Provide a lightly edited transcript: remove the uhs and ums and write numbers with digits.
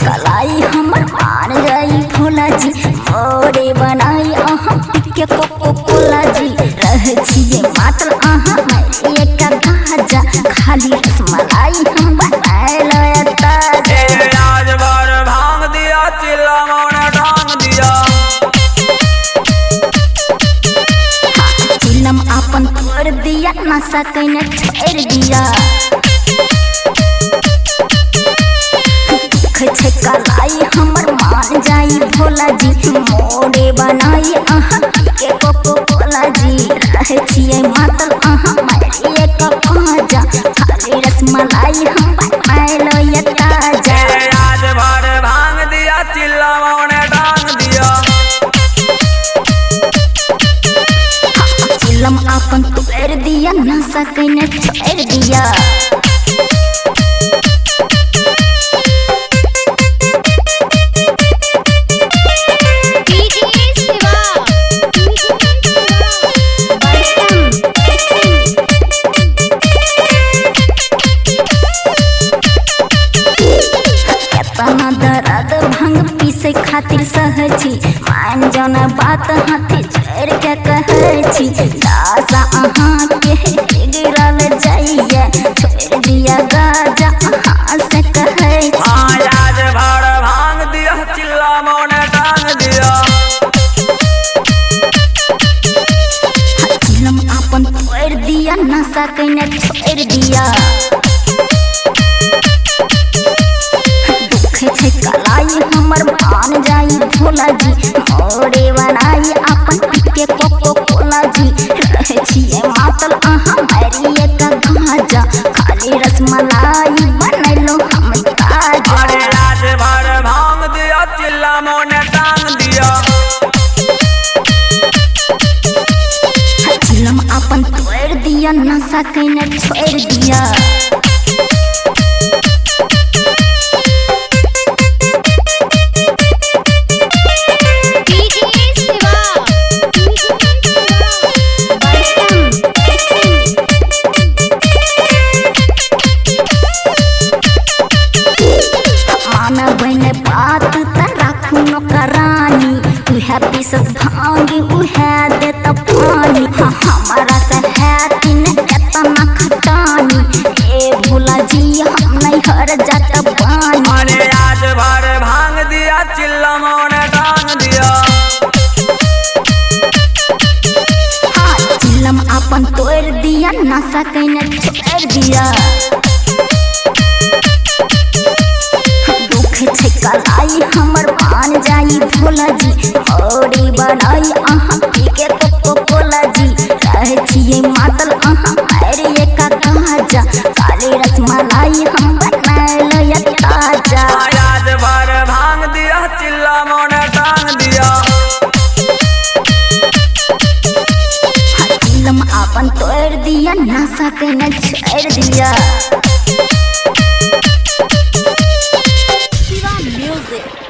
कलाई हमर मान जाई भोला जी मोरे बनाई अहाँ के कोको कोला जी रह छिए मातल अहाँ मारिए का गाजा खाली रसमलाई हम बनाएल ताजा। आज भर भांग दिया चिल्ला मोने टांग दिया। चिलम अपन तोड़ दिया नशा कइने छोड़ दिया। दुख छै कलाई हमर मान जाई भोला जी मोरे बनाई अहाँ के कोको कोला जी रह छिए मातल अहाँ मारिए का गाजा खाली रसमलाई हम बनाएल ताजा। आज भर भांग दिया चिल्ला मोने टांग दिया। चिलम अपन तोड़ दिया नशा कइने छोड़ दिया। केतना दर्द भांग पीसे खातिर सहजी मान जाना बात हाथी जोड़ के कहै छी दासा अहाँ के गिरल जाइए छोड़ दिया गाजा अहाँ से कहै छी। आज भर भांग दिया चिल्ला मोने टांग दिया। चिलम अपन तोड़ दिया नशा कइने छोड़ दिया। दुख छै कलाई हमर मान जाई भोला जी मोरे बनाई अपन के कोको कोला जी रह छिए मातल अहाँ मारिए का गाजा खाली रसमलाई बनैलो हम ताजा। अरे आज भर भांग दिया चिल्ला मोने टांग दिया। चिलम अपन तोड़ दिया नशा कइने छोड़ दिया। मानबै बात त राखू नौकरानी उहे पीसत भांग उहे देत पानी। हाँ हमारा से हैती न एतना खटानी ए भोला जी हम नहीं हर जात बानी। अरे आज भर भांग दिया चिल्ला मोने टांग दिया। हाँ चिलम अपन तोड़ दिया नशा कइने छोड़ दिया। दुख छै कलाई हमर मान जाई भोला जी मोरे बनाई अहाँ के कोको कोला जी रह छिए मातल अहाँ मारिए का गाजा काली रसमलाई हम बनाएल ताजा। आज भर भांग दिया चिल्ला मोने टांग दिया। चिलम अपन तोड़ दिया नशा कइने छोड़ दिया। Music.